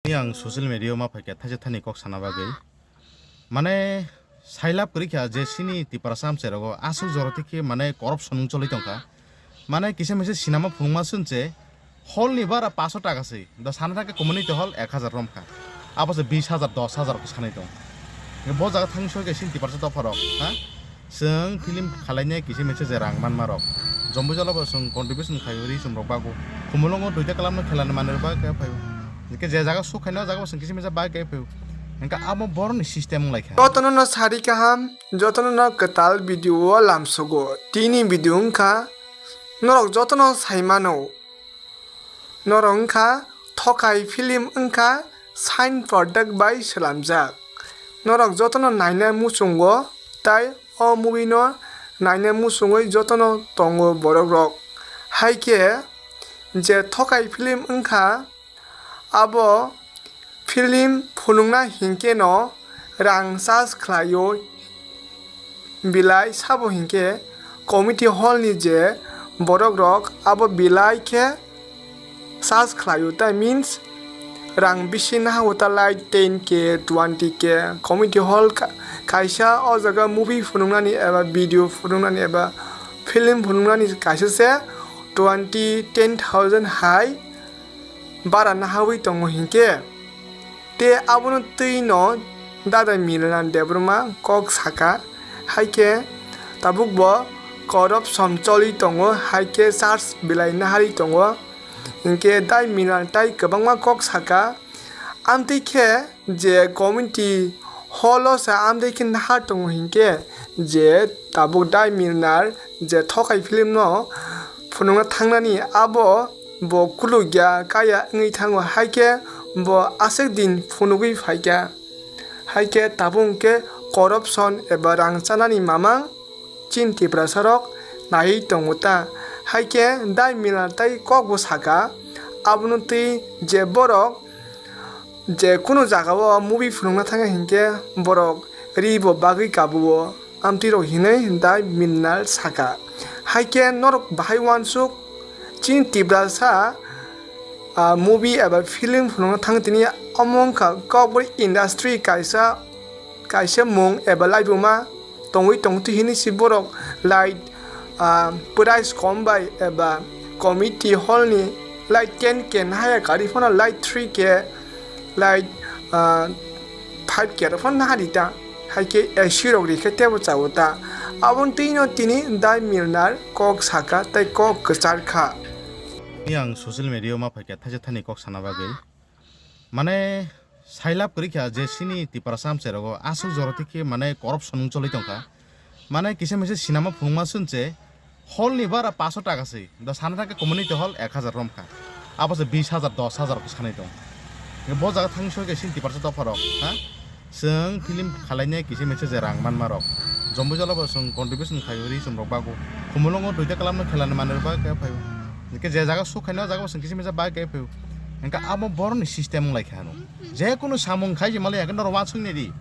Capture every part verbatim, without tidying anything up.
Ang social media o ma phaikha thaisa thani kok sana bagwi. Mane, sailab kwrwi kha je chini Tiprasa amchai rogo aswk jora thik khe mane corruption wng choli tongkha. Mane, kisa misa sinama phunukma swnche hall ni bara paso taka se, da sana thangkhe community hall ek hajar romkha. Abo se bis hajar, dos hajar khe sanai tong. Bo jaga thang soi khe chini Tiprasa dopha rok, ha? Chwng film khalainai kisa misa je rang manma rok. Jombo jala bo chwng contribution khai ri chwng rok bago. Khumulwngo duita kalam no khelani manwi rok bagwi khe phaio. Hingke je jaga suk khaina o jaga bo chwng kisa misa bagwi khe phaio. Hingke abo boroni system wng lai kha. Jotono no sari kaham, jotono no kwtal video o lamsogo. Tini video wngkha norok jotono saimano. Norok wngkha Thokai film wngkha Shine Product bai swlamjak. Norok jotono naina muchungo tai o movie no naina muchungwi jotono tongo borok rok. Haikhe je Thokai film wngkha abo film phunukna hinkhe no rang charge khlaio. Belai sabo hinkhe committee hall ni je borok rok abo belai khe charge khlaio, tai means rang bisi nahago ta, like ten K, twenty K. Committee hall ka-, kaisa o jaga movie phunuknani eba video phunuknani eba film phunuknani kaisa se twenty, ten thousand hai bara nahawi tongo hinkhe. Te abono twi no Dada Mirna Debbarma kok saka, haikhe tabuk bo corruption choli tongo, haikhe charge belai naharwi tongo. Hinkhe Dai Mirna tai kwbangma kok saka, amtwi khe je community hall o sa amtwi khe nahar tongo hinkhe je tabuk Dai Mirnar je Thokai film no phunukna thangnani abo bo kulukya kaya wngwi thango, haikhe bo aswk din phunugwi phaikha. Haikhe tabuk hwnkhe corruption eba rang chanani mamang chini Tiprasa rok naiwi tongo ta. Haikhe Dai Mirna tai kokbo saka, abono twi je borok je kunu jagao movie phunukna thangkha hinkhe borok ri bo bagwi kabuo. Amtwi rok hinwi Dai Mirna saka. Haikhe norok bahai uansuk chini Tiprasa, ah, movie eba film phunukna thang tini omo wngkha Kokborok industry kaisa, kaisa mung eba laibuma tongwi tongtwi hinwi si borok light, ah, price kom bai eba committee hall ni light ten K nahaya kari phano light three K light, ah, five K rok phano nahadi ta. Haikhe A C rok rikhe tebo chawo ta. Aboni twi no tini Dai Mirnar kok saka tei kok kwchar kha. Ni ang social media o ma phaikha thaisa thani kok sana bagwi. Mane, sailab kwrwi kha je chini Tiprasa amchai rogo aswk jora thik khe mane corruption wng choli tongkha. Mane, kisa misa sinama phunukma swnche hall ni bara paso taka se, da sana thangkhe community hall ek hajar romkha. Abo se bis hajar, dos hajar khe sanai tong. Bo jaga thang soi khe chini Tiprasa dopha rok, ha? Chwng film khalainai kisa misa je rang manma rok. Jombo jala bo chwng contribution khai ri chwng rok bago. Khumulwngo duita kalam no khelani manwi rok bagwi khe phaio. Hingke je jaga suk khaina o jaga bo chwng kisa misa bagwi khe phaio. Hingke abo boroni system wng lai kha ano. Je kunu samung khai je malai ya khe norok uansuk nai di.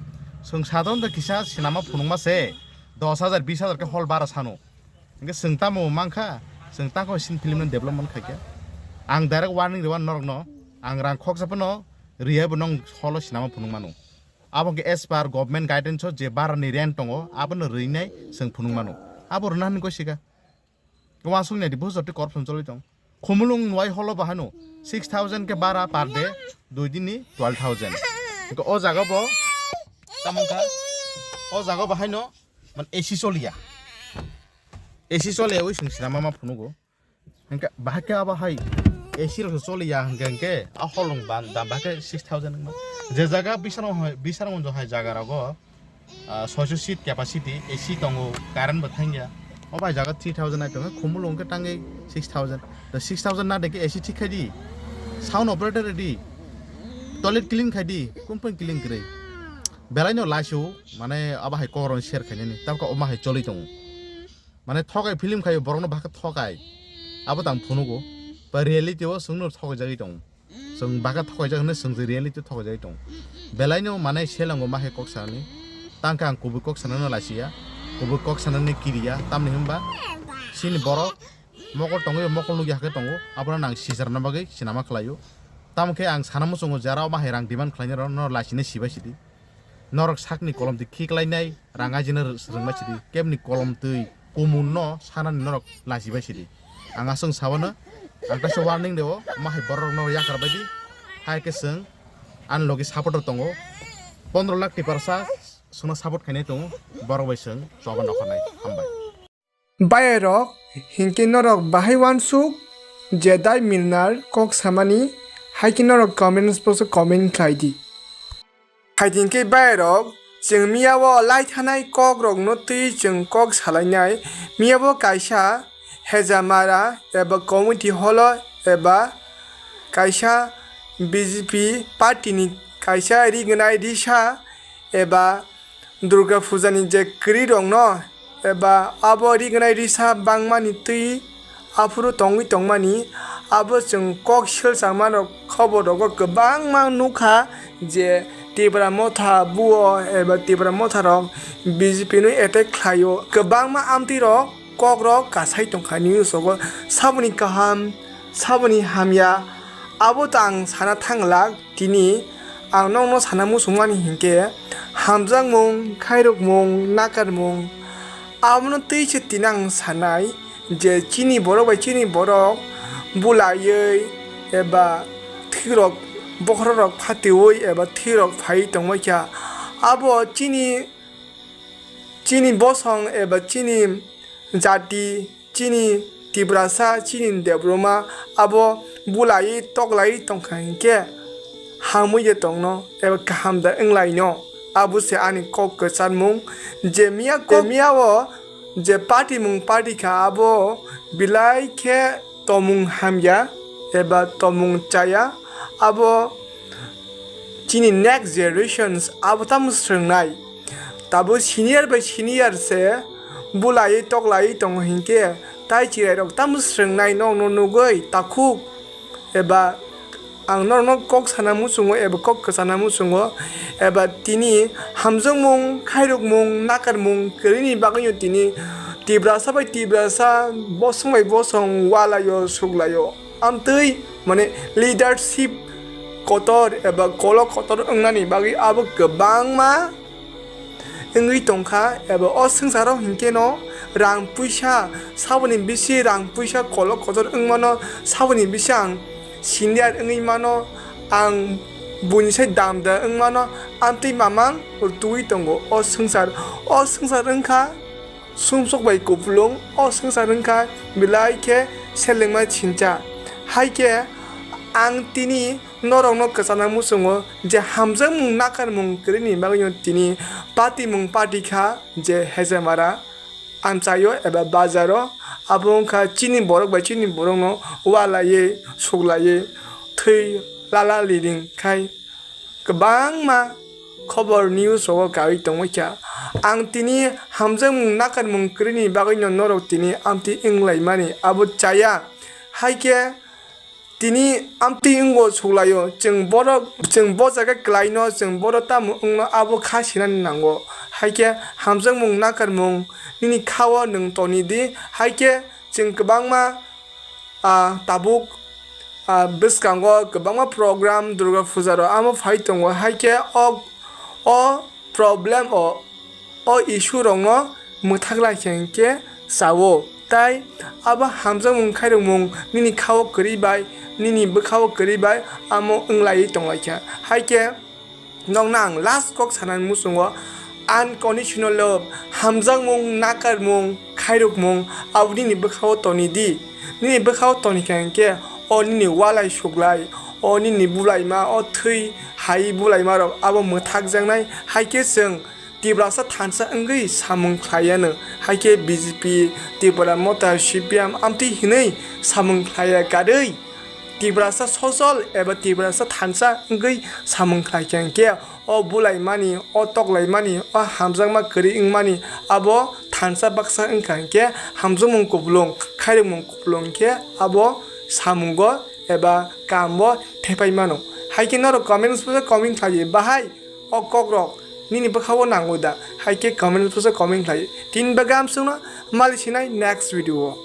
Chwng sadharon de kisa sinama phunukma se dos hajar, bis hajar khe hall bara sano. Hingke chwng tamo mankha, chwng tako sin film no development khaikha. Ang direct warning rwano norokno, ang rang khoksa phano riyai bo nong hall o sinama phunuk mano. Abo hingke as per government guidance o je bara ni rent tongo, abono rwinai chwng phunuk mano. Abo rwna hinwi kosika. Uansuk nai di, bujo twi corruption choli tong. Khumulwng nwai holo bahai no six thousand khe bara per day, dui din ni twelve thousand. Hingke o jaga bo, tamo wngkha, o jaga bahai no, man A C choliya. A C choliya wi chwng sinama ma phunugo. Hingke bahai khe abo hai A C rok se choliya hingke, hingke a holong ban dam bahai khe six thousand wngma. Je jaga bisano hai, bisano hai jaga rogo, ah, soiso seat capacity, A C tongo, current bo thangya. O bai jaga three thousand ai tongo, khumulwng khe tangwi six thousand. Da six thousand na de khe A C thik khai di. Sound operator di. Toilet clean khai di. Kumpun clean kwrwi. Belai no laisio, mane abo hai kokrok share khainani. Tabka o ma hai choli tongo. Mane thokai film khaio borokno bahai khe thokai. Abo tang phunugo. Ba reality o chwngno thokai jagwi tongo. Chwng baka thokaijak hwnwi chwng je reality thokaijagwi tongo. Belaino mane selango ma hai kok sanani. Tangkhe ang kubui kok sanano laisiya. Kubui kok sanani kiriya. Tamni hwnba chini borok mokol tongwi mokol nukya hakhe tongo. Abono nang sijarna bagwi sinama khlaio. Tamo khe ang sana muchungo, jara o bahai rang demand khlainai rok no lachina sibai sidi. Norok sakni kolom twi khiklainai rang ajina rwngmai sidi. Kebni kolom twi kumun no sanani norok lachibai sidi. Ang aswng sabano, ang kaisa warning deo, mahai borok no yakar baidi. Hai khe chwng ani logi supporter tongo. Pondro lakh tiprasa chwngno support khainai tongo, borok bai chwng choba nokharnai. Hambai. Bayarok, hinkhe norok bahai wansuk je dai milnar kok samani, hai khe norok comments box o comment khlai di. Hai hinkhe bayarok, chwng miyao lai thanai kok rokno twi chwng kok salainai, miyao kaisa Hejamara eba community hall o eba kaisa B J P party ni kaisa rignai risa eba Durga Puja ni je kwrwi rokno eba abo rignai risa bangmani twi aphuru tongwi tongmani, abo chwng kok swlchangma rok khobor rogo kwbangma nukha je Tipra Motha buo eba Tipra Motha rok B J P no attack khlaio, kwbangma amtwi rok kok rok kasai tongkha news rogo. Saboni kaham, saboni hamya, abo to ang sana thanglak. Tini ang nokno sana muchungmani hinkhe hamjakmung, khairokmung, nakarmung, abono twi se tini ang sanai je chini borok bai chini borok bulaiwi eba thwirok bokhorok phatiwi eba thwirok phaiwi tongbaikha. Abo chini, chini bosong eba chini jati, chini Tiprasa, chini Debbarma abo bulaiwi toklaiwi tongkha hinkhe hamwi de tongno eba kaham da wnglaino, abo se ani kok kwcharmung. Je miya kok, je miyao je patimung patikha abo belai khe tomung hamya eba tomung chaya, abo chini next generations abo tamo swrwngnai. Tabuk senior bai senior se bulaiwi toklaiwi tongo hinkhe tai chwrairok tamo swrwngnai nokno nugwi takhuk eba ang norokno kok sana muchungo eba kok kwchana muchungo eba tini hamjakmung, khairokmung, nakarmung kwrwini bagwino tini Tiprasa bai Tiprasa, bosong bai bosong walaio, suklaio. Amtwi mane leadership kotor eba kolok kotor wngnani bagwi abo kwbangma wngwi tongkha, eba o swngcharo hinkhe no rang puisa saboni bisi rang puisa kolok kotor wngmano, saboni bisi ang senior wngwi mano, ang buini sai damda wngmano, amtwi mamang rwtwi tongo o swngchar. O swngchar wngkha sumsok bai kupulung, o swngchar wngkha belai khe selengma chincha. Hai khe ang tini norokno kwchana muchungo je hamjakmung nakarmung kwrwini bagwino tini patimung patikha je Hejamara amchaio eba bazaro, abo wngkha chini borok bai chini borokno walaiwi suklaiwi thwi lala liring khai kwbangma khobor news rogo kaui tongwi kha. Ang tini hamjakmung nakarmung kwrwini bagwino norok tini amtwi wnglaimani abo chaya. Hai khe tini amtwi wngo suklaio, chwng borok, chwng bo jaga kwlaino, chwng borok tamo wngno abo kha sinani nango. Hai khe hamjakmung nakarmung nini khao nwng toni di, hai khe chwng kwbangma, ah, tabuk, ah, bwskango kwbangma program Durga Puja rok amo phai tongo, hai khe o, o problem o, o issue rokno mwthak lai khe hinkhe chao. Tai abo hamjakmung khairokmung nini khao kwrwi bai, nini bwkhao kwrwi bai amo wnglaiwi tonglaikha. Hai khe nokno ang last kok sanani muchungo, unconditional love, hamjakmung, nakarmung, khairokmung abo nini bwkhao toni di. Nini bwkhao toni kha hinkhe o nini walai suklai, o nini bulaima, o thwi hai bulaima rok abo mwthakjaknai. Hai khe chwng Tiprasa thansa wngwi samung khlaiya no, hai khe B J P, Tipra Motha, C P M amtwi hinwi samung khlaiya karwi Tiprasa sosol eba Tiprasa thansa wngwi samung khlaikha hinkhe o bulaimani, o toklaimani, o hamjakma kwrwi wngmani abo thansa baksa wngkha hinkhe hamjakmung kupulung, khairokmung kupulung hinkhe abo samungo eba kamo thepai mano. Hai khe norok comments box o comment khlai di, bahai o kokrok nini bwkhao nango da? Hai khe comment box o comment khlai di. Tini bagwi amsukno mali sinai next video o.